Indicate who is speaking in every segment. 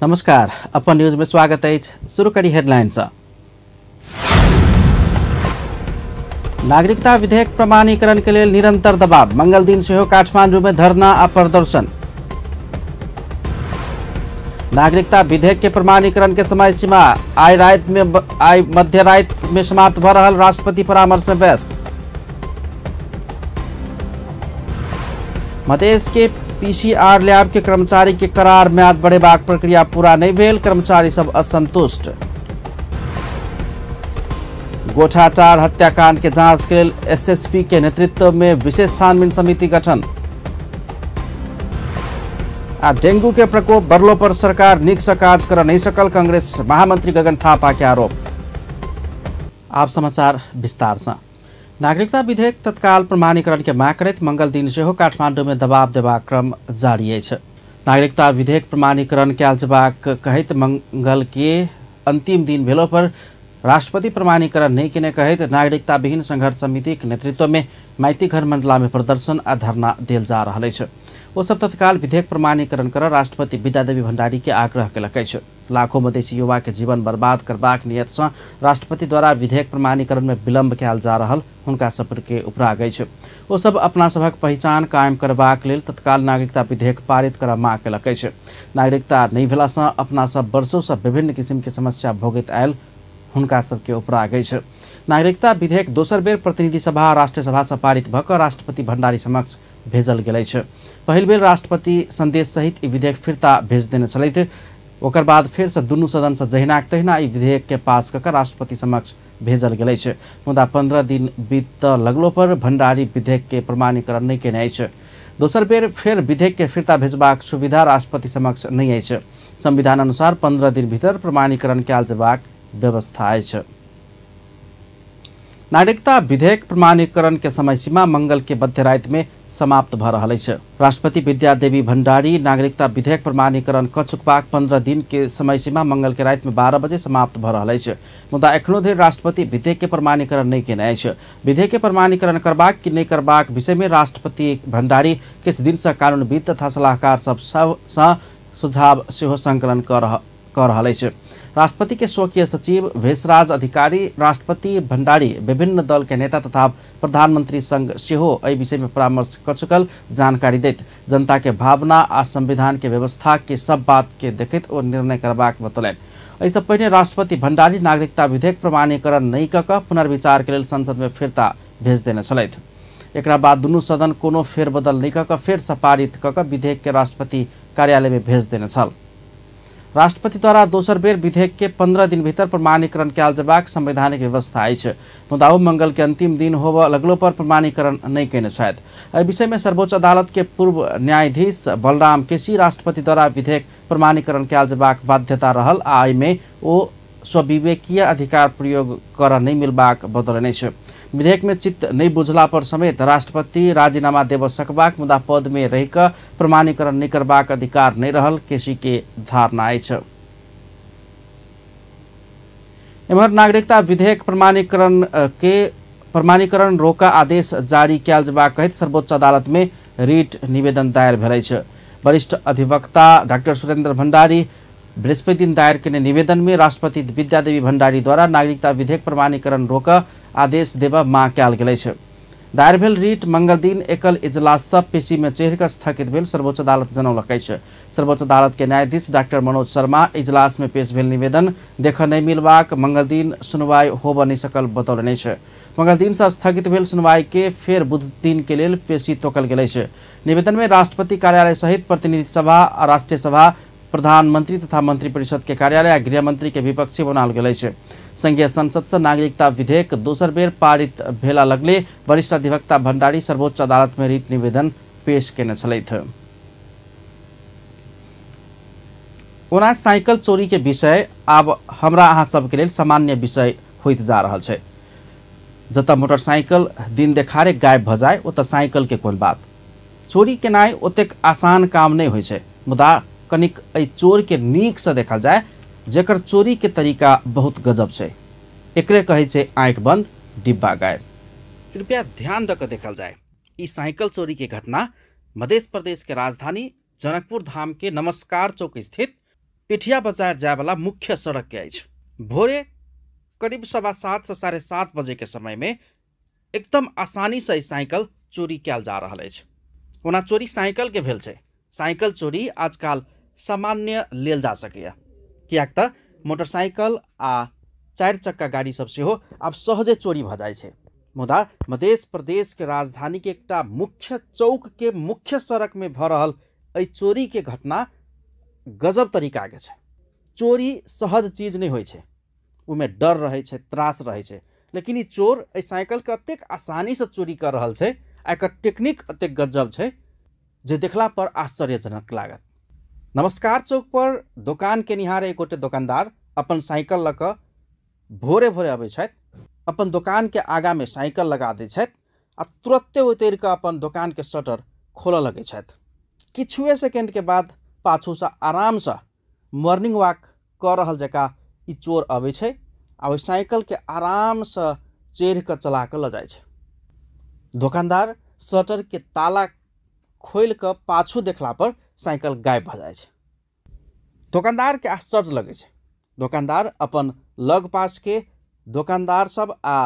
Speaker 1: नमस्कार, अपन न्यूज में स्वागत अछि। शुरू करी हेडलाइन से। नागरिकता विधेयक प्रमाणीकरण के लेल निरंतर दबाव, मंगल दिन सेहो काठमांडू में धरना आ प्रदर्शन। नागरिकता विधेयक के प्रमाणीकरण के समय सीमा आइ मध्य रात में समाप्त भ रहल, राष्ट्रपति परामर्श में व्यस्त। मधेश के पीसीआर लैब के कर्मचारी के करार म्याद बढ़ेबाक प्रक्रिया पूरा नहीं भेल, कर्मचारी सब असंतुष्ट। गोठाटार हत्याकांड के जांच के लेल एसएसपी के नेतृत्व में विशेष छानबीन समिति गठन। आ डेंगू के प्रकोप बढ़लो पर सरकार नीक से काज कर नहीं सकल, कांग्रेस महामंत्री गगन थापा के आरोप। आप समाचार विस्तार से। नागरिकता विधेयक तत्काल प्रमाणीकरण के माग करैत मंगल दिन सेहो काठमांडू में दबाव देबाक क्रम जारी अछि। नागरिकता विधेयक प्रमाणीकरण कयल जेबाक कहैत मंगल के अंतिम दिन भेलो पर राष्ट्रपति प्रमाणीकरण नहीं केने कहैत नागरिकता विहीन संघर्ष समिति के नेतृत्व में माइतीघर मंडला में प्रदर्शन आ धरना देल जा रहल अछि। ओ सब तत्काल विधेयक प्रमाणीकरण कर राष्ट्रपति विद्यादेवी भण्डारी के आग्रह केलक अछि। लाखों मधेसी युवा के जीवन बर्बाद करबाक नियत से राष्ट्रपति द्वारा विधेयक प्रमाणीकरण में विलंब कयल जा रहल हुनका सबके उपराग अछि। ओ सब अपना सभक पहिचान कायम करबाक लेल तत्काल नागरिकता विधेयक पारित कर माग केलक अछि। नागरिकता नहीं भेला से अपना सब वर्षों से विभिन्न किसिम के समस्या भोगैत आयल हुनका सबके उपराग अछि। नागरिकता विधेयक दोसर बेर प्रतिनिधि सभा राष्ट्रीय सभा से पारित भऽ कऽ राष्ट्रपति भण्डारी समक्ष भेजल गेल अछि। पहिल बेर राष्ट्रपति संदेश सहित ई विधेयक फिर्ता भेज देने छलथि। ओकर बाद फेर से दुनू सदन से जहिनाक तहिना ई विधेयक के पास कऽ कऽ राष्ट्रपति समक्ष भेजल गेल अछि। मुदा 15 दिन बीत लगलो पर भण्डारी विधेयक के प्रमाणीकरण नहि केने अछि। दोसर बेर फेर विधेयक के फिर्ता भेजबाक सुविधा राष्ट्रपति समक्ष नहि अछि। संविधान अनुसार 15 दिन भीतर प्रमाणीकरण कयल जेबाक व्यवस्था अछि। नागरिकता विधेयक प्रमाणीकरण के समय सीमा मंगल के मध्य राति में समाप्त भ रहल अछि। राष्ट्रपति विद्यादेवी भण्डारी नागरिकता विधेयक प्रमाणीकरण क चुकबाक 15 दिन के समय सीमा मंगल के राति में 12 बजे समाप्त भ रहल अछि। मुदा एखनो धरि राष्ट्रपति विधेयक के प्रमाणीकरण नहीं केने अछि। विधेयक के प्रमाणीकरण करबाक कि नहीं करबाक विषय में राष्ट्रपति भण्डारी किछु दिन से कानूनविद तथा सलाहकार सब सँ सुझाव सेहो संकलन क रहल अछि। राष्ट्रपति के स्वकीय सचिव भेषराज अधिकारी राष्ट्रपति भण्डारी विभिन्न दल के नेता तथा प्रधानमंत्री संग सेहो एहि विषय में परामर्श क चुकल जानकारी दैत जनता के भावना आ संविधान के व्यवस्था के सब बात के देखैत ओ निर्णय करबाक बतौलनि। एहिसँ पहिने राष्ट्रपति भण्डारी नागरिकता विधेयक प्रमाणीकरण नहि कऽ कऽ पुनर्विचार के लेल संसद में फिर्ता भेज देने छलथि। एकरा बाद दुनू सदन कोनो फेरबदल नहि कऽ कऽ फेरसँ पारित कऽ कऽ विधेयक के राष्ट्रपति कार्यालय में भेज देने छल। राष्ट्रपति द्वारा दोसर बेर विधेयक के 15 दिन भीतर प्रमाणीकरण कयल जेबाक संवैधानिक व्यवस्था अछि। मुदा ओ मंगल के अंतिम दिन होबय लगलो पर प्रमाणीकरण नहि केने छथि। एहि विषय में सर्वोच्च अदालत के पूर्व न्यायाधीश बलराम केसी राष्ट्रपति द्वारा विधेयक प्रमाणीकरण कयल जेबाक बाध्यता रहल आ एहिमे ओ स्वविवेकीय अधिकार प्रयोग कर नहि मिलबाक बतौलनि अछि। विधेयक में चित्त नहीं बुझला पर समेत राष्ट्रपति राजीनामा देव सकबाक मुदा पद में रहि कऽ प्रमाणीकरण नहीं करबाक अधिकार नहीं रहल केसी के धारणा अछि। एम्हर नागरिकता विधेयक प्रमाणीकरण रोका आदेश जारी कयल जेबाक कहैत सर्वोच्च अदालत में रिट निवेदन दायर भेल अछि। वरिष्ठ अधिवक्ता डाक्टर सुरेंद्र भण्डारी बृहस्पति दिन दायर केने निवेदन में राष्ट्रपति विद्यादेवी भण्डारी द्वारा नागरिकता विधेयक प्रमाणीकरण रोक आदेश देबऽ मांग कयल गेल अछि। दायर भेल रिट मंगल दिन एकल इजलास सब पेशी में चढ़ि कऽ स्थगित भेल सर्वोच्च अदालत जनौलक अछि। सर्वोच्च अदालत के न्यायाधीश डाक्टर मनोज शर्मा इजलास में पेश भेल निवेदन देखऽ नहि मिलबाक मंगल दिन सुनवाई होबऽ नहि सकल बतौलनि अछि। मंगल दिन से स्थगित भेल सुनवाई के फेर बुध दिन के लेल पेशी तोकल गेल अछि। निवेदन में राष्ट्रपति कार्यालय सहित प्रतिनिधि सभा आ राष्ट्रीय सभा, प्रधानमंत्री तथा मंत्रिपरिषद के कार्यालय आ गृहमंत्री के विपक्षी बनाओल गेल अछि। संघीय संसद से नागरिकता विधेयक दोसर बेर पारित भेला लगले वरिष्ठ अधिवक्ता भण्डारी सर्वोच्च अदालत में रिट निवेदन पेश केने छलथि। ओना साइकिल चोरी के विषय आब हमरा अहाँ सबके लेल सामान्य विषय होइत जा रहल छै। जतऽ मोटरसाइकिल दिन देखारे गायब भऽ जाय ओतऽ साइकिल के कोन बात। चोरी केनाइ ओतेक आसान काम नहि होइ छै, मुदा कनिक एहि चोर के नीक से देखल जाय जेकर चोरी के तरीका बहुत गजब छै। एकरे कहै छै आँखि बंद डिब्बा गायब। कृपया ध्यान दऽ कऽ देखल जाय। ई साइकिल चोरी के घटना मध्य प्रदेश के राजधानी जनकपुर धाम के नमस्कार चौक स्थित पेठिया बाजार जायवाला मुख्य सड़क के अछि। भोरे करीब 7:15 से 7:30 बजे के समय में एकदम आसानी से ई साइकिल चोरी कयल जा रहल अछि। ओना चोरी साइकिल के भेल छै। साइकिल चोरी आजकल सामान्य लेल जा सकैए, किएक तऽ मोटरसाइकिल आ 4 चक्का गाड़ी सब सेहो आब सहजे चोरी भऽ जाइ छै। मुदा मध्य प्रदेश के राजधानी के एकटा मुख्य चौक के मुख्य सड़क में भऽ रहल एहि चोरी के घटना गजब तरीका के छै। चोरी सहज चीज नहीं होइ छै, ओहिमे डर रहै छै, त्रास रहै छै, लेकिन ई चोर एहि साइकिल के अतेक आसानी से चोरी कर रहल छै आ एकर टेक्निक अतेक गजब छै जे देखला पर आश्चर्यजनक लागत। नमस्कार चौक पर दोकान केनिहार एक गोटे दोकानदार अपन साइकिल लऽ कऽ भोरे भोरे अबै छथि, अपन दोकान के आगा में साइकिल लगा दै छथि आ तुरत्ते उतरि कऽ अपन दोकान के शटर खोलऽ लगै छथि। किछुए सेकेंड के बाद पाछूसँ आरामसँ मॉर्निंग वॉक कऽ रहल जकाँ ई चोर अबै छै आ ओहि साइकिल के आरामसँ चढ़ि कऽ चला कऽ लऽ जाइ छै। दोकानदार शटर के ताला खोलि कऽ पाछू देखला पर साइकिल गायब भऽ जाइ छै। दोकानदार के आश्चर्य लगै छै। दोकानदार अपन लग पास के दोकानदार सब आ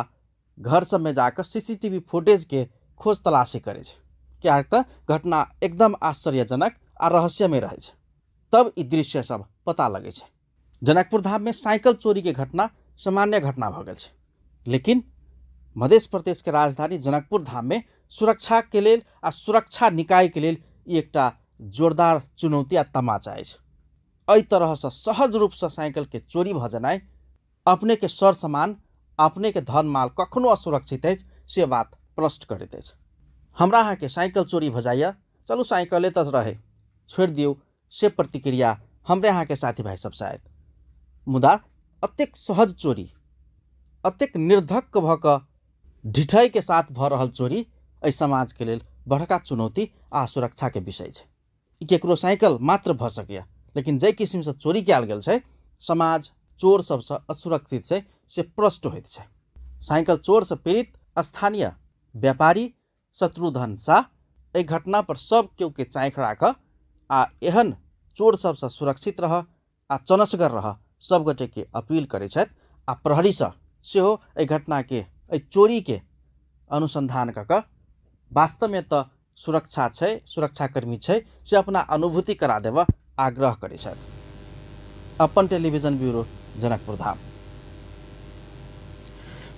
Speaker 1: घर सब में जाकर सीसीटीवी फुटेज के खोज तलाशी करै छै, किएक तऽ घटना एकदम आश्चर्यजनक आ रहस्यमय रहै छै। तब ई दृश्य सब पता लगै छै। जनकपुर धाम में साइकिल चोरी के घटना सामान्य घटना भऽ गेल छै, लेकिन मध्य प्रदेश के राजधानी जनकपुर धाम में सुरक्षा के लेल आ सुरक्षा निकाय के लेल ई एकटा जोरदार चुनौती आ तमाचा अछि। एहि तरहसँ सहज रूपसँ साइकिल के चोरी भऽ जेनाइ अपने के सर सामान, अपने के धन माल कखनो असुरक्षित अछि से बात प्रश्न करैत अछि। हमरा अहाँके साइकिल चोरी भऽ जाइए, चलू साइकिले तऽ रहै, छोड़ि दियौ, से प्रतिक्रिया हमरे अहाँके साथी भाइ सबसँ आयत। मुदा अतेक सहज चोरी, अतेक निर्धक्क भऽ कऽ ढिठाई के साथ भऽ रहल चोरी एहि समाज के लेल बड़का चुनौती आ सुरक्षा के विषय छै। ई केकरो साइकिल मात्र भऽ सकैए, लेकिन जाहि किसिमसँ चोरी कयल गेल छै समाज चोर सबसँ असुरक्षित छै से प्रश्न होइत छै। साइकिल चोरसँ पीड़ित स्थानीय व्यापारी शत्रुघ्न शाह एहि घटना पर सब केओ के चाँखि राखऽ आ एहन चोर सबसँ सुरक्षित रह आ चनसगर रह सब गोटे के अपील करै छथि आ प्रहरीसँ सेहो एहि घटना के, एहि चोरी के अनुसंधान कऽ कऽ वास्तवमे तऽ सुरक्षा छै, सुरक्षाकर्मी छै से अपना अनुभूति करा देबऽ आग्रह करै छथि। अपन टेलीविजन ब्यूरो, जनकपुर धाम।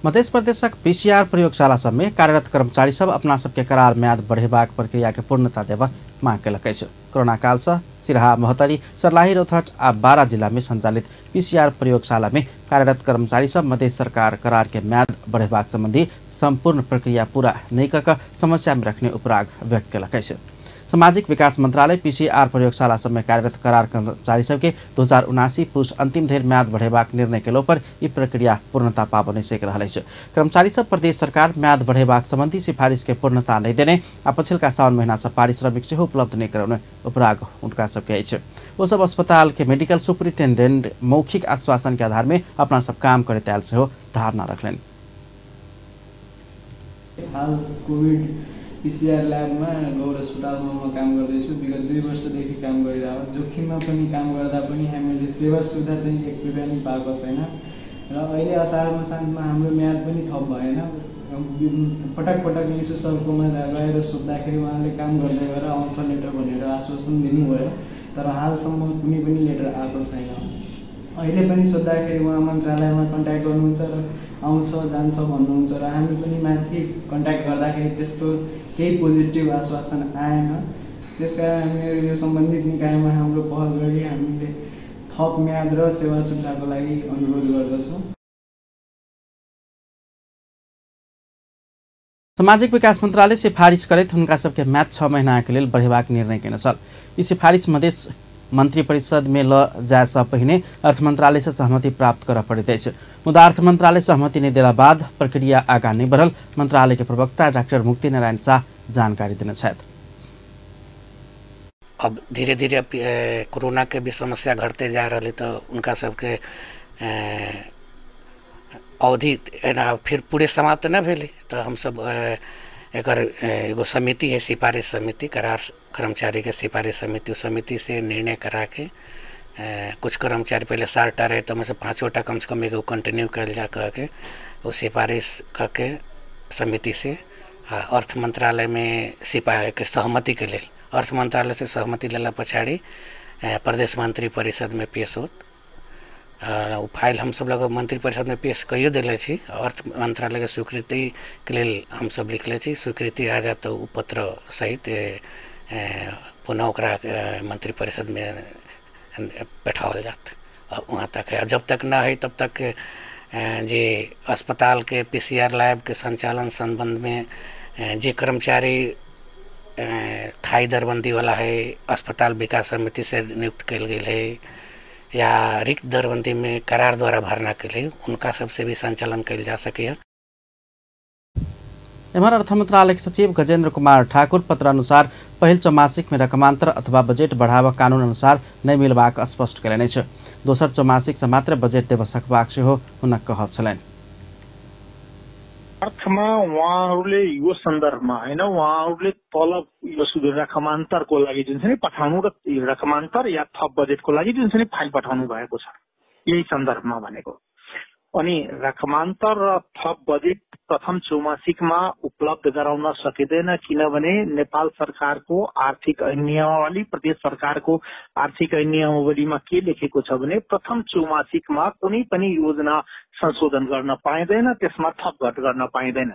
Speaker 1: मध्य प्रदेशक पीसीआर प्रयोगशाला सबमे कार्यरत कर्मचारी सब अपना सबके करार म्याद बढ़ेबाक प्रक्रिया के पूर्णता देबऽ मांग केलक अछि। कोरोना कालसँ सिरहा, महोत्तरी, सर्लाही, रौतहट आ बारा जिला में संचालित पीसीआर प्रयोगशाला में कार्यरत कर्मचारी सब मध्य सरकार करार के म्याद बढ़ेबाक संबंधी संपूर्ण प्रक्रिया पूरा नहि कऽ कऽ समस्या में रखने उपराग व्यक्त केलक अछि। सामाजिक विकास मंत्रालय पीसीआर प्रयोगशाला सबमे कार्यरत करार कर्मचारी सबके 2079 पुष अंतिम धरि म्याद बढ़ेबाक निर्णय केलो पर ई प्रक्रिया पूर्णता पाबऽ नहि सकि रहल अछि। कर्मचारी सब प्रदेश सरकार म्याद बढ़ेबाक संबंधी सिफारिश के पूर्णता नहि देने आ पछिलका साउन महीना से पारिश्रमिक सेहो उपलब्ध नहि करौने उपराग हुनका सबके अछि। ओ सब अस्पताल के मेडिकल सुपरिटेंडेंट मौखिक आश्वासन के आधार में अपना सब काम करैत आयल सेहो धारणा रखलनि।
Speaker 2: हाल कोविड पीसीआर ल्याबमा गौर अस्पतालमा म काम गर्दैछु। विगत 2 वर्षदेखि काम गरिरहेको। जोखिममा पनि काम गर्दा पनि हामीले सेवा सुविधा चाहिँ एक रुपियाँ पनि पाएको छैन र अहिले असार मसान्तमा हाम्रो म्याद पनि थप भएन। पटक पटक यसो सरकोमा गएर सोद्धाखेरि उहाँले काम गर्दै गएर आउँछ लेटर भनेर आश्वासन दिनुभयो, तर हालसम्म कुनै पनि लेटर आएको छैन। अहिले पनि सोद्धाखेरि उहाँ मन्त्रालयमा कन्ट्याक्ट गर्नुहुन्छ र आउँछ जान्छ भन्नुहुन्छ र हामी पनि माथि कन्ट्याक्ट गर्दाखेरि त्यस्तो केही पोजिटिभ आश्वासन आएन। त्यसकारण हामी यो सम्बन्धित निकायमा हाम्रो पहल गरी हामीले थप म्याद र सेवा सुविधाको लागि अनुरोध गर्दछौँ।
Speaker 1: सामाजिक विकास मन्त्रालय सिफारिस करैत हुनका सबके म्याद 6 महीना के लेल बढ़ेबाक निर्णय केने छल। ई सिफारिस मधेश मंत्री परिषद में ल जाय से पहिने अर्थ मंत्रालय से सहमति प्राप्त करऽ पड़ैत अछि। मुदा अर्थ मंत्रालय सहमति नहि देला बाद प्रक्रिया आगाँ नहि बढ़ल मंत्रालय के प्रवक्ता डॉक्टर मुक्ति नारायण शाह जानकारी देने छथि।
Speaker 3: अब धीरे धीरे कोरोना के भी समस्या घटते जा रहा है तो उनका सबके अवधि फिर पूरे समाप्त न भेलै तो हम सब एकर एगो समिति है, सिफारिश समिति, करार कर्मचारी के सिफारिश समिति, उस समिति से निर्णय करा के कुछ कर्मचारी पहले 7टा रहे तो से 5टा कम से कम एगो कंटिन्यू कल जा कह के वो सिफारिश करके समिति से अर्थ मंत्रालय में सिपाही के सहमति के लेल अर्थ मंत्रालय से सहमति लेला पछाड़ी प्रदेश मंत्री परिषद में पेश होत। और फाइल हम सब लोग मंत्री परिषद में पेश कहियो दिले छी। अर्थ मंत्रालय के स्वीकृति के लेल हम सब लिखले छी। स्वीकृति आ जात तो उ पत्र सहित पुनः ओकरा मंत्री परिषद में बैठावल जात। और वहाँ तक है, जब तक ना है तब तक जे अस्पताल के पीसीआर लैब के संचालन संबंध में जे कर्मचारी थाई दरबंदी वाला है, अस्पताल विकास समिति से नियुक्त कल गई है या रिक्त दरबंदी में करार द्वारा भरना के लिए उनका सबसे भी संचालन कल जा सके।
Speaker 1: एम्हर अर्थ मंत्रालय के सचिव गजेंद्र कुमार ठाकुर पत्र अनुसार पहिल चौमासिक में रकमांतर अथवा बजट बढ़ावा कानून अनुसार नहि मिलबाक स्पष्ट कयलनि अछि। दोसर चौमासिक से मात्र बजट देबऽ सकबाक सेहो हुनक कहब छलनि।
Speaker 4: अर्थमा उहाँहरूले यो सन्दर्भमा हैन उहाँहरूले तलब यो रकमान्तरको लागि जुन छ नि पठाउनु र रकमान्तर या थप बजेटको लागि जुन छ नि फाइल पठाउनु भएको छ, यही सन्दर्भमा भनेको। अनि रकमान्तर र थप बजेट प्रथम चौमासिकमा उपलब्ध गराउन सकिँदैन, किनभने नेपाल सरकारको आर्थिक ऐन नियमावली, प्रदेश सरकारको आर्थिक ऐन नियमावलीमा के लेखेको छ भने प्रथम चौमासिकमा कुनै पनि योजना संशोधन गर्न पाइँदैन, त्यसमा थप घट गर्न पाइँदैन।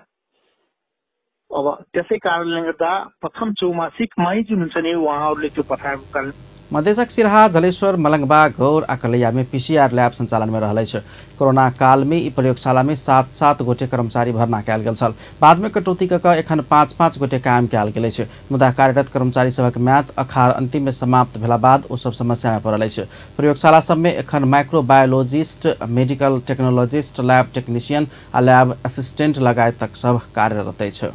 Speaker 4: अब त्यसै कारणले गर्दा प्रथम चौमासिकमै जुन हुन्छ नि उहाँहरूले त्यो पठाएको कारण
Speaker 1: मधेशक सिरहा, जलेश्वर, मलंगबा, गौर आ कलैया में पीसीआर लैब संचालन में रहल अछि। कोरोना काल में ई प्रयोगशाला में 7-7 गोटे कर्मचारी भर्ना कयल गेल छल। बाद में कटौती क कऽ एखन 5-5 गोटे कायम कयल गेल अछि। मुदा कार्यरत कर्मचारी सभक म्याद अखार अंतिम में समाप्त भेला बाद ओ सब समस्या में पड़ल अछि। प्रयोगशाला सब में एखन microbiologist, medical technologist, lab technician आ लैब असिस्टेंट लगायतक सब कार्यरत अछि।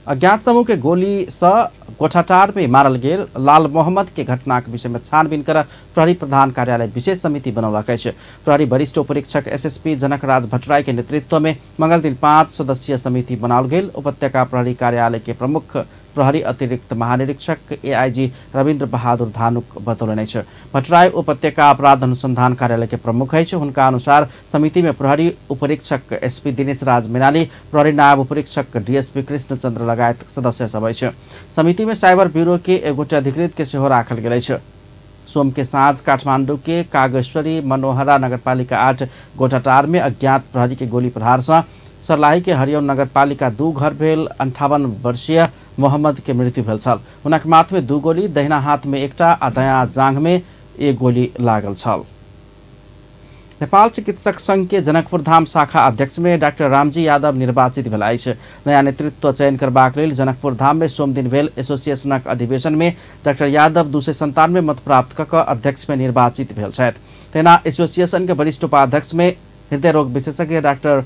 Speaker 1: अज्ञात समूह के गोली से गोठाटार में मारल गेल लाल मोहम्मद के घटना के विषय में छानबीन कर प्रहरी प्रधान कार्यालय विशेष समिति बनौलक अछि। प्रहरी वरिष्ठ उपरीक्षक एसएसपी जनकराज भट्टराई के नेतृत्व में मंगल दिन 5 सदस्यीय समिति बनाओल गेल। उपत्यका प्रहरी कार्यालय के प्रमुख प्रहरी अतिरिक्त महानिरीक्षक एआईजी रविन्द्र बहादुर धानुक बतौलनि अछि। भट्टराई उपत्यका अपराध अनुसंधान कार्यालय के प्रमुख अछि। हुनका अनुसार समिति में प्रहरी उपरीक्षक एसपी दिनेश राज मेनाली, प्रहरी नायब उपरीक्षक डीएसपी कृष्ण चंद्र लगायत सदस्य सब अछि। समिति में साइबर ब्यूरो के एगोटे अधिकृत के सेहो राखल गेल अछि। सोम के साँझ काठमांडू के कागेश्वरी मनोहरा नगरपालिका 8 गोटाटार में अज्ञात प्रहरी के गोली प्रहार से सर्लाही के हरियम नगरपालिका 2 घर भेल 58 वर्षीय मोहम्मद के मृत्यु भेल छल। हुनक माथ में 2 गोली, दहिना हाथ में 1 आ दायाँ जांघ में 1 गोली लागल छल। नेपाल चिकित्सक संघ के जनकपुर धाम शाखा अध्यक्ष में डाक्टर रामजी यादव निर्वाचित भेल अछि। नया नेतृत्व चयन करबाक लेल जनकपुर धाम में सोमदिन भेल एसोसिएशनक अधिवेशन में डाक्टर यादव 297 मत प्राप्त कऽ कऽ अध्यक्ष में निर्वाचित भेल छथि। तहिना एसोसिएशन के वरिष्ठ उपाध्यक्ष में हृदय रोग विशेषज्ञ डाक्टर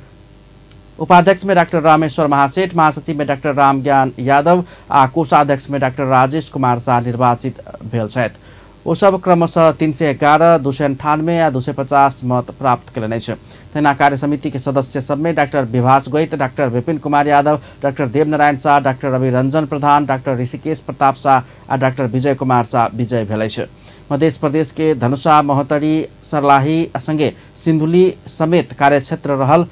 Speaker 1: उपाध्यक्ष में डाक्टर रामेश्वर महासेठ, महासचिव में डाक्टर रामज्ञान यादव आ कोषाध्यक्ष में डाक्टर राजेश कुमार शाह निर्वाचित भेल छथि। ओ सब क्रमशः 311, 298 आ 250 मत प्राप्त कयलनि अछि। तहिना कार्य समिति के सदस्य सब में doctor Vibhas Goit, doctor Vipin Kumar Yadav, doctor Devnarayan Shah, doctor Ravi Ranjan Pradhan, doctor Rishikesh Pratap Shah आ डाक्टर विजय कुमार शाह विजय भेल अछि। मध्य प्रदेश के धनुषा, महोत्तरी, सर्लाही संगे सिन्धुली समेत कार्यक्षेत्र रहल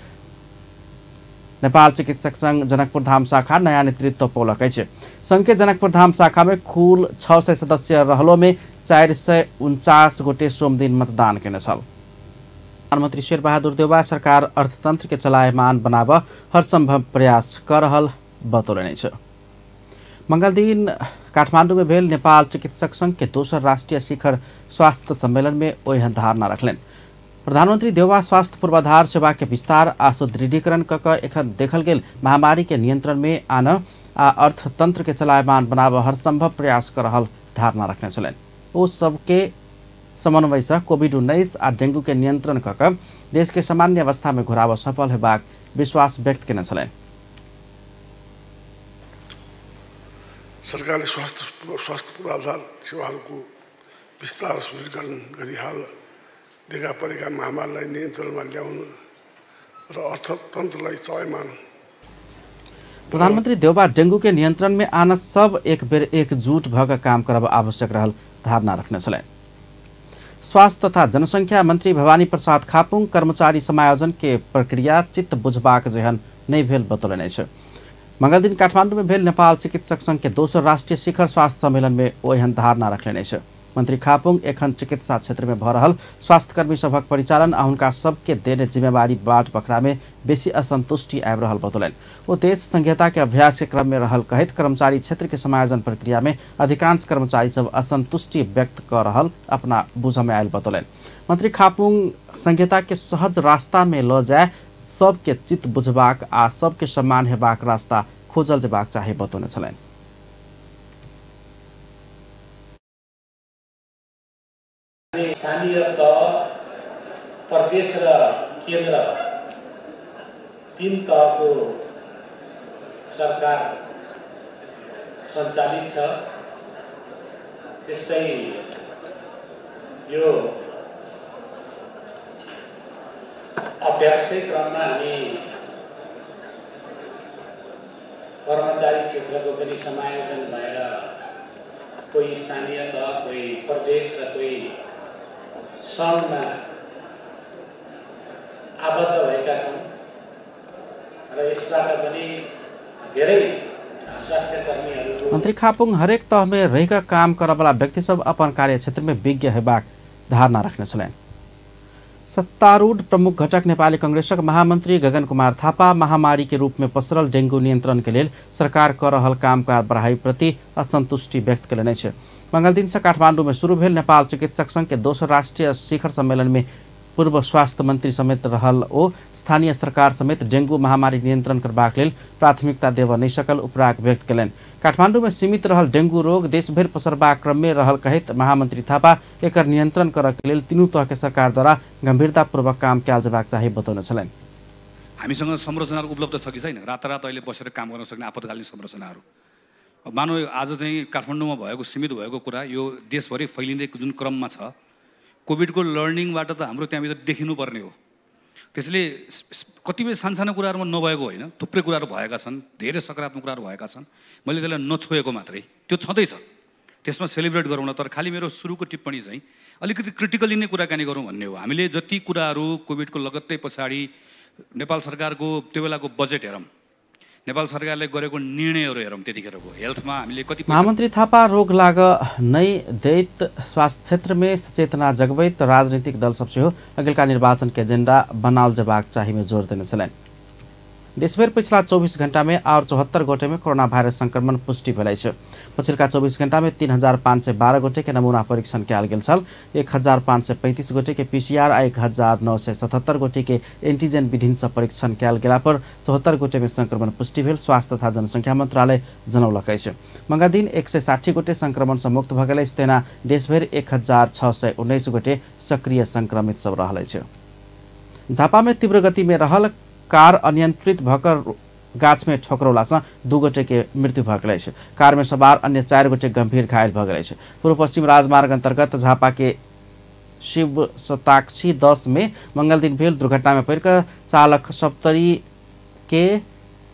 Speaker 1: नेपाल चिकित्सक संघ जनकपुर धाम शाखा नया नेतृत्व पौलक अछि। संघ के जनकपुर धाम शाखा में कुल 600 सदस्य रहलो में 449 गोटे सोमदिन मतदान केने छल। प्रधानमंत्री शेरबहादुर देउवा सरकार अर्थतंत्र के चलायमान बनाब हर संभव प्रयास कर रहल बतौलनि अछि। मंगलदिन काठमांडू में भेल नेपाल चिकित्सक संघ के दोसर राष्ट्रीय शिखर स्वास्थ्य सम्मेलन में ओहन धारणा रखलनि। प्रधानमंत्री देउवा स्वास्थ्य पूर्वाधार सेवा के विस्तार आ सुदृढ़ीकरण क कऽ एखन देखल गेल महामारी के नियंत्रण में आन आ अर्थतंत्र के चलायमान बनाब हर संभव प्रयास कर रहल धारणा रखने छलनि। ओ सबके समन्वय से कोविड-19 आ डेंगू के नियंत्रण क कऽ देश के सामान्य अवस्था में घुराब सफल हेबाक विश्वास व्यक्त केने छलनि।
Speaker 5: सरकारले स्वास्थ्य पूर्वाधार सेवाहरूको विस्तार सुदृढीकरण गरी हाल देखा परेका महामारीलाई नियन्त्रणमा ल्याउन र अर्थतन्त्रलाई चलायमान।
Speaker 1: प्रधानमंत्री देउबा डेंगू के नियंत्रण में आना सब एक बेर एकजुट भऽ काम करब आवश्यक रहल धारणा रखने छलनि। स्वास्थ्य तथा जनसंख्या मंत्री भवानी प्रसाद खापुङ कर्मचारी समायोजन के प्रक्रिया चित्त बुझबाक जेहन नहि भेल बतौलनि अछि। मंगलदिन काठमाडौँ में भेल नेपाल चिकित्सक संघ के दोसर राष्ट्रीय शिखर स्वास्थ्य सम्मेलन में ओ एहन धारणा रखलनि अछि। मंत्री खापुङ एखन चिकित्सा क्षेत्र में भऽ रहल स्वास्थ्यकर्मी सभक परिचालन आ हुनका सबके देने जिम्मेवारी बाट बखरा में बेसी असंतुष्टि आबि रहल बतौलनि। ओ देश संघीयता के अभ्यास के क्रम में रहल कहैत कर्मचारी क्षेत्र के समायोजन प्रक्रिया में अधिकांश कर्मचारी सब असंतुष्टि व्यक्त कऽ रहल अपना बुझ में आयल बतौलनि। मंत्री खापुङ संघीयता के सहज रास्ता में लऽ जाय सबके चित्त बुझबाक आ सबके सम्मान हेबाक रास्ता खोजल जेबाक चाही बतौने छलनि।
Speaker 6: स्थानीय तह, प्रदेश र केन्द्र तीन तहको सरकार सञ्चालित छ। त्यस्तै यो अभ्यासकै क्रममा हामी कर्मचारी क्षेत्रको पनि समायोजन भएर कोही स्थानीय तह, कोही प्रदेश र कोही सङ्घमा आबद्ध भएका छौँ र यसबाट पनि धेरै स्वास्थ्यकर्मीहरू।
Speaker 1: मंत्री खापुङ हरेक तह में रहिक काम करबला व्यक्ति सब अपन कार्य क्षेत्र में विज्ञ हेबाक धारणा रखने छलनि। सत्तारूढ़ प्रमुख घटक नेपाली कांग्रेसक महामंत्री गगन कुमार थापा महामारी के रूप में पसरल डेंगू नियंत्रण के लेल सरकार कर रहल काम कारबाही प्रति असंतुष्टि व्यक्त कयलनि अछि। मंगलदिन से काठमांडू में शुरू भेल नेपाल चिकित्सक संघ के दोसर राष्ट्रीय शिखर सम्मेलन में पूर्व स्वास्थ्य मंत्री समेत रहल ओ स्थानीय सरकार समेत डेंगू महामारी नियंत्रण करबाक लेल प्राथमिकता देबऽ नहि सकल उपराग व्यक्त कयलनि। काठमांडू में सीमित रहल डेंगू रोग देशभरि पसरबाक क्रम में रहल कहैत महामंत्री थापा एकर नियंत्रण करऽ के लेल तीनू तह के सरकार द्वारा गंभीरतापूर्वक काम कयल जेबाक चाही बतौने छलनि।
Speaker 7: हामीसँग संरचनाहरू उपलब्ध छ कि छैन? रातारात अहिले बसेर काम गर्न सक्ने आपतकालीन संरचनाहरू मानव आज चाहिँ काठमाडौँमा भएको सीमित भएको कुरा यो देशभरि फैलिने जुन क्रममा छ, कोभिडको लर्निङबाट त हाम्रो त्यहाँभित्र देखिनुपर्ने हो। त्यसले कतिपय सानसानो कुराहरूमा नभएको होइन, थुप्रै कुराहरू भएका छन्, धेरै सकारात्मक कुराहरू भएका छन्। मैले त्यसलाई नछोएको मात्रै, त्यो छँदैछ, त्यसमा सेलिब्रेट गरौँ न। तर खालि मेरो सुरुको टिप्पणी चाहिँ अलिकति क्रिटिकली नै कुराकानी गरौँ भन्ने हो। हामीले जति कुराहरू कोभिडको लगत्तै पछाडि नेपाल सरकारको त्यो बेलाको बजेट हेरौँ, नेपाल सरकारले गरेको निर्णयहरू हेरौँ, त्यतिखेरको हेल्थमा हामीले कति।
Speaker 1: महामन्त्री थापा रोग लाग नै दैत स्वास्थ्य क्षेत्र में सचेतना जगबैत राजनीतिक दल सब सेहो अगिलका निर्वाचन के एजेंडा बनाओल जेबाक चाही में जोर देने छलनि। देशभरि पिछला 24 घंटा में और 74 गोटे में कोरोना वायरस संक्रमण पुष्टि भेल अछि। पछिल्का 24 घंटा में 3512 गोटे के नमूना परीक्षण कयल गेल छल। 1535 गोटे के पीसीआर आ 1977 गोटे के एंटीजन विधि से परीक्षण कयल गेला पर 74 गोटे में संक्रमण पुष्टि भेल स्वास्थ्य तथा जनसंख्या मंत्रालय जनौलक अछि। मंगलदिन 160 गोटे संक्रमण से मुक्त भऽ गेल अछि। तेना देशभरि 1619 गोटे सक्रिय संक्रमित सब रहल अछि। झापा में तीव्र गति में रहल कार अनियंत्रित भकर गाछ में ठोकरौला से 2 गोटे के मृत्यु भऽ गेल अछि। कार में सवार अन्य 4 गोटे गंभीर घायल भऽ गेल अछि। पूर्व पश्चिम राजमार्ग अंतर्गत झापा के शिव शताक्षी 10 में मंगलदिन भेल दुर्घटना में पड़िकऽ चालक सप्तरी के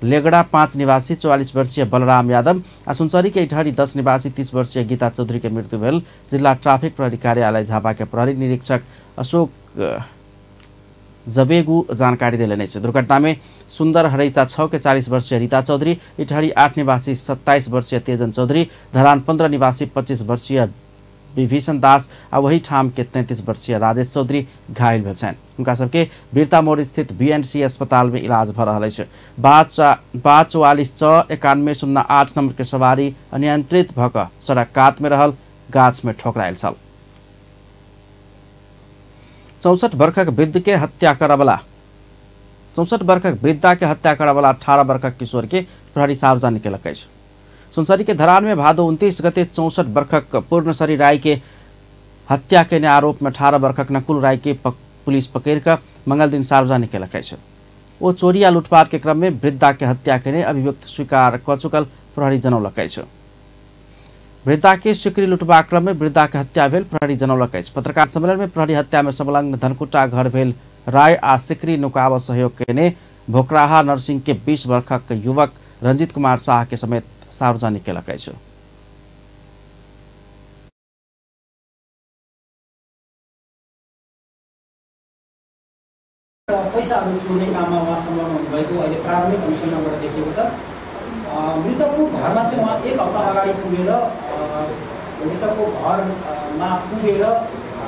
Speaker 1: लेगड़ा 5 निवासी 44 वर्षीय बलराम यादव आ सुनसरी के इटहरी 10 निवासी 30 वर्षीय गीता चौधरी के मृत्यु भेल। जिला ट्राफिक प्रहरी कार्यालय झापा के प्रहरी निरीक्षक अशोक जवेगु जानकारी देलनि अछि। दुर्घटना में सुंदर हरैचा 6 के 40 वर्षीय रीता चौधरी, इटहरी 8 निवासी 27 वर्षीय तेजन चौधरी, धरान 15 निवासी 25 वर्षीय विभीषण दास आ वही ठाम के 33 वर्षीय राजेश चौधरी घायल भेल छनि। हुनका सबके वीरता मोड़ स्थित बीएनसी अस्पताल में इलाज भऽ रहल अछि। 44 6 91 08 नंबर के सवारी अनियंत्रित भऽ कऽ सड़क कात में रहल गाछ में ठोकरायल छल। 64 वर्षक वृद्ध के हत्या करबला 64 वर्षक वृद्धा के हत्या करबला 18 वर्षक किशोर के प्रहरी सार्वजनिक केलक अछि। सुनसरी के धरान में भादो 29 गते 64 वर्षक पूर्णसरी राय के हत्या केने आरोप में 18 वर्षक नकुल राय के पुलिस पकड़ कऽ मंगलदिन सार्वजनिक केलक अछि। ओ चोरी आ लूटपाट के क्रम में वृद्धा के हत्या केने अभियुक्त स्वीकार कऽ चुकल प्रहरी जनौलक अछि। वृद्धा के सिकरी लुटबाक क्रम में वृद्धा के हत्या भेल प्रहरी जनौलक अछि। पत्रकार सम्मेलन में प्रहरी हत्या में संलग्न धनकुटा घर भेल राय आ सिकरी नुकाब सहयोग केने भोकराहा नरसिंह के 20 वर्षक युवक रंजित कुमार शाह के समेत सार्वजनिक केलक अछि।
Speaker 8: पैसाहरू चोर्ने काममा उहाँ संलग्न हुनुभएको अहिले प्रारम्भिक अनुसन्धानबाट देखिएको छ। मृतकको घरमा चाहिँ उहाँ एक हप्ता अगाडि पुगेर मृतकको घरमा पुगेर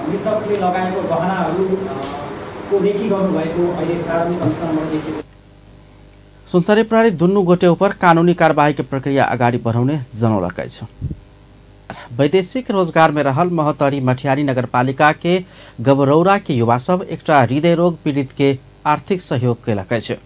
Speaker 8: मृतकले लगाएको गहनाहरूको रेकी गर्नुभएको अहिले प्रारम्भिक अनुसन्धानबाट देखिएको।
Speaker 1: सुनसरी प्रहरी दुनू गोटे उपर कानूनी कारबाही के प्रक्रिया अगाडि बढाउने जनौलक अछि। वैदेशिक रोजगार में रहल महोत्तरी मठियारी नगरपालिका के गबरौरा के युवा सब एकटा हृदय रोग पीड़ित के आर्थिक सहयोग केलक अछि।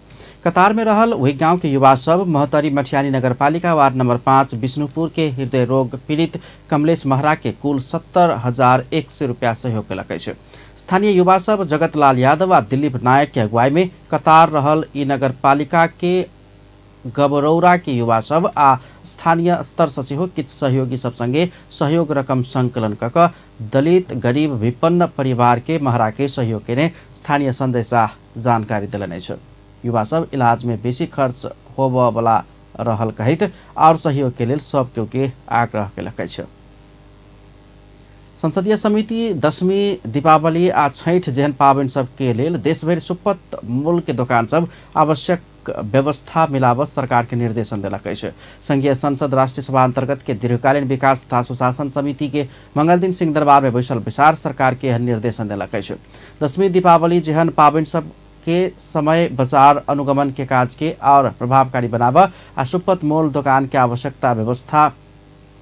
Speaker 1: कतार में रहल वही गांव के युवा सब महोत्तरी मठियारी नगरपालिका वार्ड नंबर 5 विष्णुपुर के हृदय रोग पीड़ित कमलेश महरा के कुल 70,100 रुपया सहयोग केलक अछि। स्थानीय युवा सब जगतलाल यादव आ दिलीप नायक के अगुवाई में कतार रहल ई नगरपालिका के गबरौरा के युवा सब आ स्थानीय स्तर से सेहो किछु सहयोगी सब संगे सहयोग रकम संकलन क क दलित गरीब विपन्न परिवार के महरा के सहयोग केने स्थानीय संजय शाह जानकारी देलनि अछि। युवा सब इलाज में बेसी खर्च होबय रहल कहैत और सहयोग के लेल सब केओ के आग्रह केलक अछि। संसदीय समिति दशमी दीपावली आ छठ जेहन पाबनि सब के लेल देशभरि सुपथ मूल्य के दोकान सब आवश्यक व्यवस्था मिलावत सरकार के निर्देशन देलक अछि। संघीय संसद राष्ट्रीय सभा अंतर्गत के दीर्घकालीन विकास तथा सुशासन समिति के मंगलदिन सिंहदरबार में बैसल बैसार सरकार के निर्देशन देलक अछि। दशमी दीपावली जेहन पाबनि सब के समय बाजार अनुगमन के काज के और प्रभावकारी बनाव आ सुपथ मोल दोकान के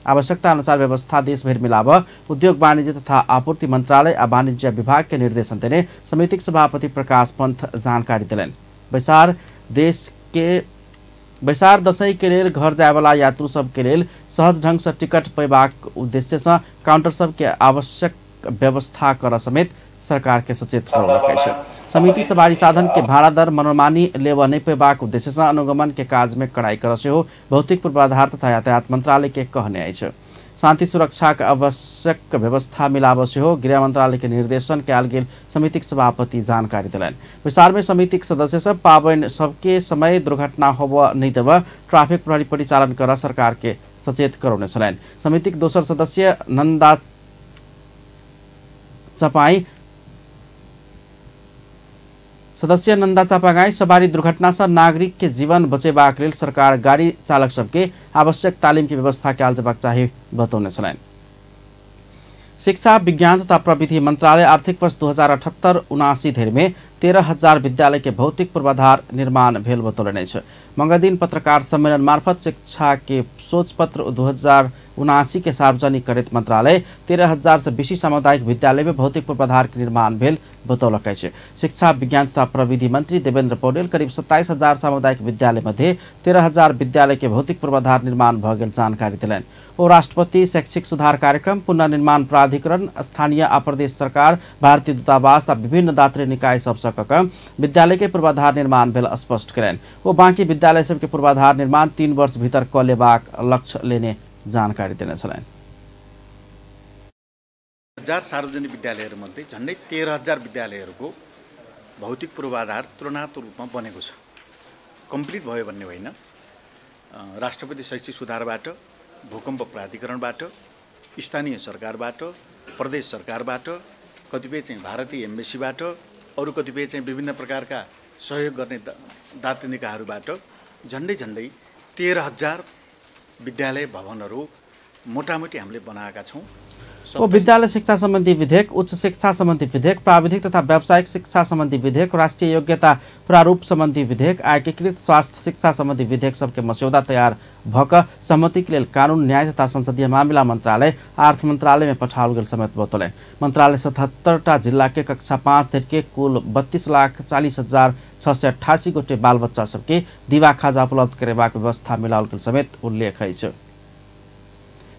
Speaker 1: आवश्यकता अनुसार व्यवस्था देशभरि मिलाव उद्योग वाणिज्य तथा आपूर्ति मंत्रालय आ वाणिज्य विभाग के निर्देशन देने समितिक सभापति प्रकाश पंत जानकारी देलनि। बैसार दसैँ के लेल घर जायवाला यात्रु सब के लेल सहज ढंग से टिकट पेबाक उद्देश्य से काउंटर सब के आवश्यक व्यवस्था कर समेत सरकार के सचेत करौलक अछि। समिति सवारी साधन के भाड़ा दर मनमानी लेबऽ नहि पेबाक उद्देश्य से अनुगमन के काज में कड़ाई कर सेहो भौतिक पूर्वाधार तथा यातायात मंत्रालय के कहने अछि। शांति सुरक्षा के आवश्यक व्यवस्था मिलाबऽ सेहो गृह मंत्रालय के निर्देशन कयल गेल समितिक सभापति जानकारी देलनि। बैसार में समितिक सदस्य सब पाबनि सबके समय दुर्घटना होबऽ नहि देबऽ ट्रैफिक प्रहरी परिचालन कर सरकार के सचेत करौने छलनि। समितिक दोसर सदस्य नंदा चापागाई सवारी दुर्घटना से नागरिक के जीवन बचेबाक लेल सरकार गाड़ी चालक सबके आवश्यक तालिम के व्यवस्था कयल जेबाक चाही बतौने छलनि। शिक्षा विज्ञान तथा प्रविधि मंत्रालय आर्थिक वर्ष 2078-79 धरि में 13,000 विद्यालय के भौतिक पूर्वाधार निर्माण भेल बतौलनि अछि। मंगलदिन पत्रकार सम्मेलन मार्फत शिक्षा के सोच पत्र 2079 के सार्वजनिक करैत मंत्रालय 13,000 से बेसी सामुदायिक विद्यालय में भौतिक पूर्वाधार के निर्माण भेल बतौलक अछि। शिक्षा विज्ञान तथा प्रविधि मंत्री देवेंद्र पौडेल करीब 27,000 सामुदायिक विद्यालय मध्ये 13,000 विद्यालय के भौतिक पूर्वाधार निर्माण भऽ गेल जानकारी देलनि। ओ राष्ट्रपति शैक्षिक सुधार कार्यक्रम पुनर्निर्माण प्राधिकरण स्थानीय आ प्रदेश सरकार भारतीय दूतावास आ विभिन्न दातृ निकाय सबसँ कऽ विद्यालय के पूर्वाधार निर्माण भेल स्पष्ट कयलनि। ओ बाकी विद्यालय सबके पूर्वाधार निर्माण 3 वर्ष भीतर कऽ लेबाक लक्ष्य लेने जानकारी देने छलनि।
Speaker 9: 1000 सार्वजनिक विद्यालयहरूमध्ये झन्डै 13,000 विद्यालयहरूको भौतिक पूर्वाधार तुलनात्मक रूपमा बनेको छ। कम्प्लिट भयो भन्ने होइन। राष्ट्रपति शैक्षिक सुधारबाट, भूकम्प प्राधिकरणबाट, स्थानीय सरकारबाट, प्रदेश सरकारबाट, कतिपय चाहिँ भारतीय एम्बेसीबाट, अरू कतिपय चाहिँ विभिन्न प्रकारका सहयोग गर्ने दातृ निकायहरूबाट झन्डै झन्डै 13,000 विद्यालय भवनहरू मोटामोटी हामीले बनाएका छौँ।
Speaker 1: ओ विद्यालय शिक्षा सम्बन्धी विधेयक, उच्च शिक्षा सम्बन्धी विधेयक, प्राविधिक तथा व्यावसायिक शिक्षा सम्बन्धी विधेयक, राष्ट्रिय योग्यता प्रारूप सम्बन्धी विधेयक, एकीकृत स्वास्थ्य शिक्षा सम्बन्धी विधेयक सबके मस्यौदा तैयार भऽ कऽ सहमतिक लेल कानून न्याय तथा संसदीय मामिला मंत्रालय अर्थ मंत्रालय में पठाओल गेल समेत बतौलनि। मंत्रालय 77टा जिला के कक्षा 5 धरि के कुल 32,40,688 गोटे बाल बच्चा सबके दीवा खाजा उपलब्ध करेबाक व्यवस्था मिलाओल गेल समेत उल्लेख अछि।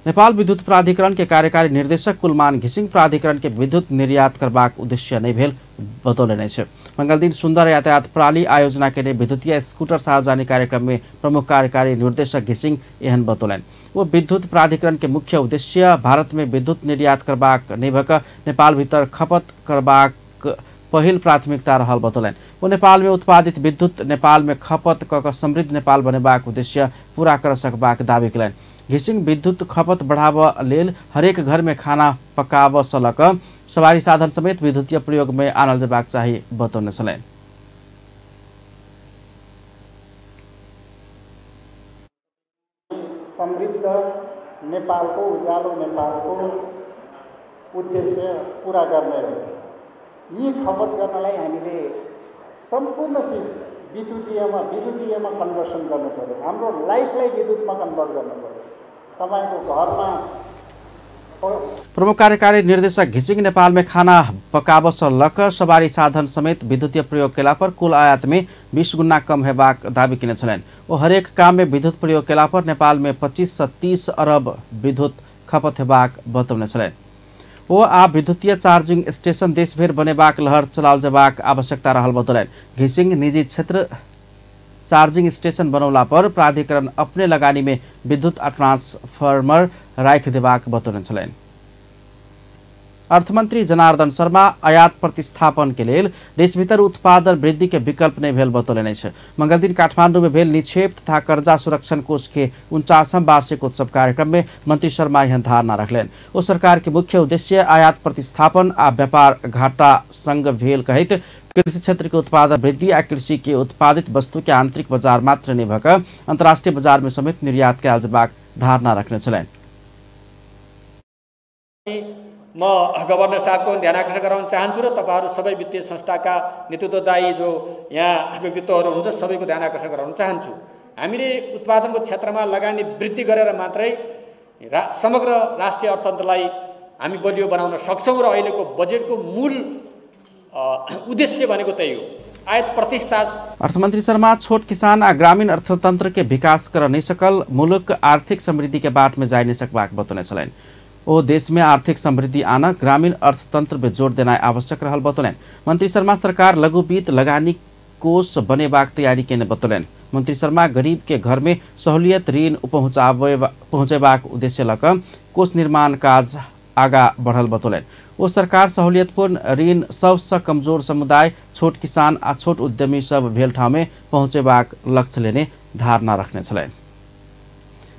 Speaker 1: नेपाल विद्युत प्राधिकरण के कार्यकारी निर्देशक कुलमान घिसिङ प्राधिकरण के विद्युत निर्यात करबाक उद्देश्य नहि भेल बतौलनि अछि। मंगलदिन सुन्दर यातायात प्रणाली आयोजना केने विद्युतीय स्कूटर सार्वजनिक कार्यक्रम में प्रमुख कार्यकारी निर्देशक घिसिङ एहन बतौलनि। वो विद्युत प्राधिकरण के मुख्य उद्देश्य भारत में विद्युत निर्यात करबाक नहि भऽ कऽ नेपाल भीतर खपत करबाक पहिल प्राथमिकता रहल बतौलनि। ओ नेपाल में उत्पादित विद्युत नेपाल में खपत क समृद्ध नेपाल बनेबाक उद्देश्य पूरा कर सकबाक दावी कयलनि। घिसिङ विद्युत खपत बढ़ाबऽ लेल हरेक घर में खाना पकाबऽ सँ लऽ कऽ सवारी साधन समेत विद्युतीय प्रयोग में आनल जेबाक चाही बतौने छलनि।
Speaker 10: समृद्ध नेपालको उज्यालो नेपालको उद्देश्य पूरा गर्ने हो। यी खपत गर्नलाई हामीले सम्पूर्ण चिज विद्युतीयमा कन्भर्सन गर्नु पर्यो। हाम्रो लाइफलाई विद्युतमा कन्भर्ट गर्नु पर्यो। तपाईको घरमा
Speaker 1: प्रमुख कार्यकारी निर्देशक घिसिङ नेपाल में खाना पकाब सँ लऽ कऽ सवारी साधन समेत विद्युतीय प्रयोग केला पर कुल आयात में 20 गुना कम हेबाक दावी केने छलनि। ओ हरेक काम में विद्युत प्रयोग केला पर नेपाल में 25 से 30 अरब विद्युत खपत हेबाक बतौने छलनि। ओ आ विद्युतीय चार्जिंग स्टेशन देशभरि बनेबाक लहर चलाओल जेबाक आवश्यकता रहल बतौलनि। घिसिङ निजी क्षेत्र चार्जिंग स्टेशन बनौला पर प्राधिकरण अपने लगानी में विद्युत आ ट्रांसफार्मर राखि देबाक बतौने छलनि। अर्थमंत्री जनार्दन शर्मा आयात प्रतिस्थापन के लेल देशभीतर उत्पादन वृद्धि के विकल्प नहीं भेल बतौलनि अछि। मंगलदिन काठमांडू में भेल निक्षेप तथा कर्जा सुरक्षण कोष के 49वां वार्षिक उत्सव कार्यक्रम में मंत्री शर्मा एहन धारणा रखलनि। ओ सरकार के मुख्य उद्देश्य आयात प्रतिस्थापन आ व्यापार घाटा संग भेल कहैत कृषि क्षेत्र के उत्पादन वृद्धि आ कृषि के उत्पादित वस्तु के आंतरिक बाजार मात्र नहि भऽ कऽ अंतर्राष्ट्रीय बाजार में समेत निर्यात कयल जेबाक धारणा रखने छलनि।
Speaker 11: म गभर्नर साहबको पनि ध्यान आकर्षण गराउन चाहन्छु र तपाईँहरू सबै वित्तीय संस्थाका नेतृत्वदायी जो यहाँ व्यक्तित्वहरू हुनुहुन्छ सबैको ध्यान आकर्षण गराउन चाहन्छु। हामीले उत्पादनको क्षेत्रमा लगानी वृद्धि गरेर मात्रै समग्र राष्ट्रिय अर्थतन्त्रलाई हामी बलियो बनाउन सक्छौँ र अहिलेको बजेटको मूल उद्देश्य भनेको त्यही हो, आयात प्रतिस्था।
Speaker 1: अर्थमंत्री शर्मा छोट किसान आ ग्रामीण अर्थतंत्र के विकास कर नहीं सकल मुल्क आर्थिक समृद्धि के बाट में जाय नहीं सकबाक बतौने छलनि। ओ देश में आर्थिक समृद्धि आना ग्रामीण अर्थतंत्र में जोर देना आवश्यक रहल बतौलनि। मंत्री शर्मा सरकार लघु वित्त लगानी कोष बनेबाक तैयारी केने बतौलनि। मंत्री शर्मा गरीब के घर में सहूलियत ऋण पहुँचेबाक उद्देश्य लऽ कऽ कोष निर्माण काज आगा बढ़ल बतौलनि। ओ सरकार सहूलियतपूर्ण ऋण सबसँ कमजोर समुदाय, छोट किसान आ छोट उद्यमी सब भेल ठाउँ में पहुँचेबाक लक्ष्य लेने धारणा रखने छलनि।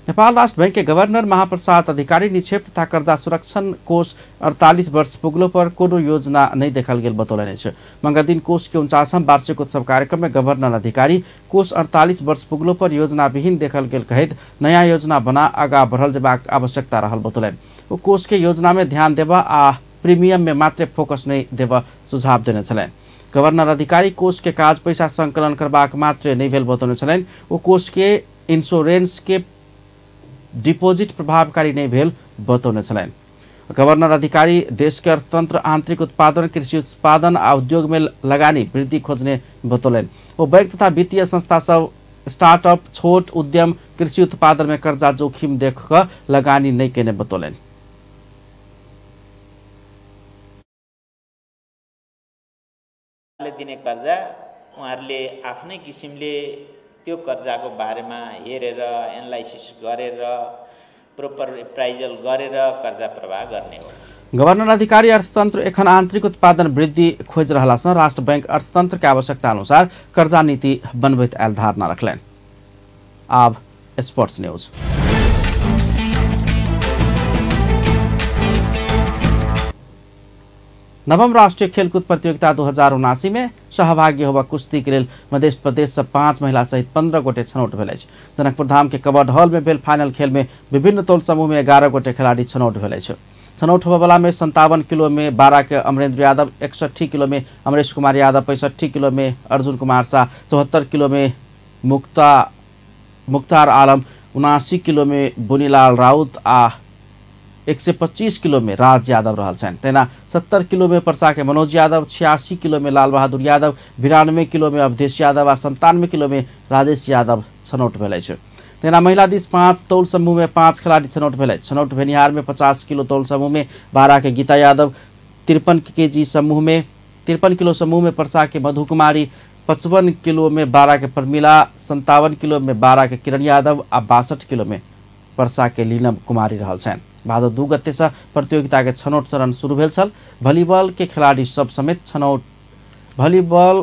Speaker 1: नेपाल राष्ट्र बैंक के गवर्नर महाप्रसाद अधिकारी निक्षेप तथा कर्जा सुरक्षण कोष 48 वर्ष पुगलो पर कोनो योजना नहीं देखल गेल बतौलनि अछि। मंगलदिन कोष के 49वां वार्षिक उत्सव कार्यक्रम में गवर्नर अधिकारी कोष 48 वर्ष पुगलो पर योजना विहीन देखल गेल कहैत नया योजना बना आगा बढ़ल जेबाक आवश्यकता रहल बतौलनि। ओ कोष के योजना में ध्यान देबा आ प्रीमियम में मात्र फोकस नहीं देबा सुझाव देने छलनि। गवर्नर अधिकारी कोष के काज पैसा संकलन करबाक मात्र नहीं भेल बतौने छलनि। ओ कोष के इंश्योरेंस के डिपोजिट प्रभावकारी नहीं भेल बतौने छलनि। गवर्नर अधिकारी देश के अर्थतंत्र, आंतरिक उत्पादन, कृषि उत्पादन आ उद्योग में लगानी वृद्धि खोजने बतौलनि। ओ बैंक तथा वित्तीय संस्था सब स्टार्टअप, छोट उद्यम, कृषि उत्पादन में कर्जा जोखिम देख कऽ लगानी नहीं केने बतौलनि।
Speaker 12: दिने कर्जा उहाँहरूले आफ्नै किसिमले त्यो कर्जाको बारेमा हेरेर एनालाइसिस गरेर प्रोपर एप्राइजल गरेर कर्जा प्रवाह गर्ने हो।
Speaker 1: गवर्नर अधिकारी अर्थतंत्र एखन आंतरिक उत्पादन वृद्धि खोजि रहला सँ राष्ट्र बैंक अर्थतंत्र के आवश्यकता अनुसार कर्जा नीति बनबैत आयल धारणा रखलनि। आब स्पोर्ट्स न्यूज। नवम राष्ट्रीय खेलकूद प्रतियोगिता 2079 में सहभागी होबा कुश्ती के लेल मध्य प्रदेश से 5 महिला सहित 15 गोटे छनौट भेल अछि। जनकपुर धाम के कबड हॉल में भेल फाइनल खेल में विभिन्न तौल समूह में 11 गोटे खिलाड़ी छनौट भेल अछि। छनौट होबऽवला में 57 किलो में 12 के अमरेंद्र यादव, 61 किलो में अमरेश कुमार यादव, 65 किलो में अर्जुन कुमार शाह, 74 किलो में मुख्तार आलम, 79 किलो में बुनीलाल राउत आ 125 किलो में राज यादव रहल छनि। तहिना 70 किलो में पर्सा के मनोज यादव, 86 किलो में लाल बहादुर यादव, 92 किलो में अवधेश यादव आ 97 किलो में राजेश यादव छनौट भेल अछि। तहिना महिला दिस 5 तौल समूह में 5 खिलाड़ी छनौट भेल अछि। छनौट भेनिहार में 50 किलो तौल समूह में 12 के गीता यादव, 53 किलो समूह में पर्सा के मधु कुमारी, 55 किलो में 12 के प्रमिला, 57 किलो में 12 के किरण यादव आ 62 किलो में पर्सा के लीलम कुमारी रहल छनि। भादो 2 गते से प्रतियोगिता के छनौट चरण शुरू भेल छल। भॉलीबॉल के खिलाड़ी सब समेत छनौट भॉलीबॉल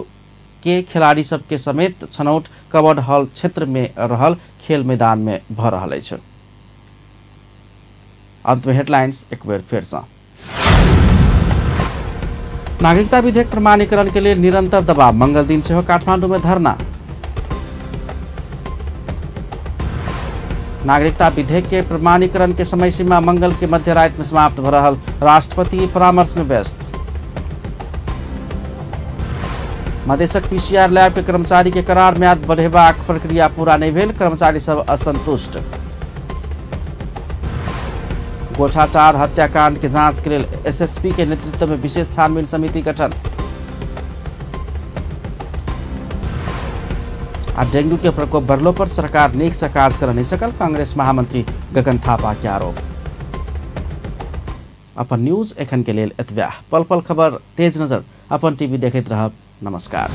Speaker 1: के खिलाड़ी सबके समेत छनौट कवर्ड हॉल क्षेत्र में रहल खेल मैदान में भ रहल अछि। अंत में हेडलाइंस एक बेर फेर से। नागरिकता विधेयक प्रमाणीकरण के लिए निरंतर दबाव, मंगल दिन सेहो काठमांडू में धरना। नागरिकता विधेयक के प्रमाणीकरण के समय सीमा मंगल के मध्य रात में समाप्त भ रहल, राष्ट्रपति परामर्श में व्यस्त। मधेशक पीसीआर लैब के कर्मचारी के करार म्याद बढ़ेबाक प्रक्रिया पूरा नहीं भेल, कर्मचारी सब असंतुष्ट। गोछाटार हत्याकांड के जांच के लिए एसएसपी के नेतृत्व में विशेष छानबीन समिति गठन। आ डेंगू के प्रकोप बढ़लो पर सरकार नीक से काज कर नहीं सकल, कांग्रेस महामंत्री गगन थापा के आरोप। अपन न्यूज एखन के लेल एतबे। पल पल खबर तेज नजर अपन टीवी देखैत रहब। नमस्कार।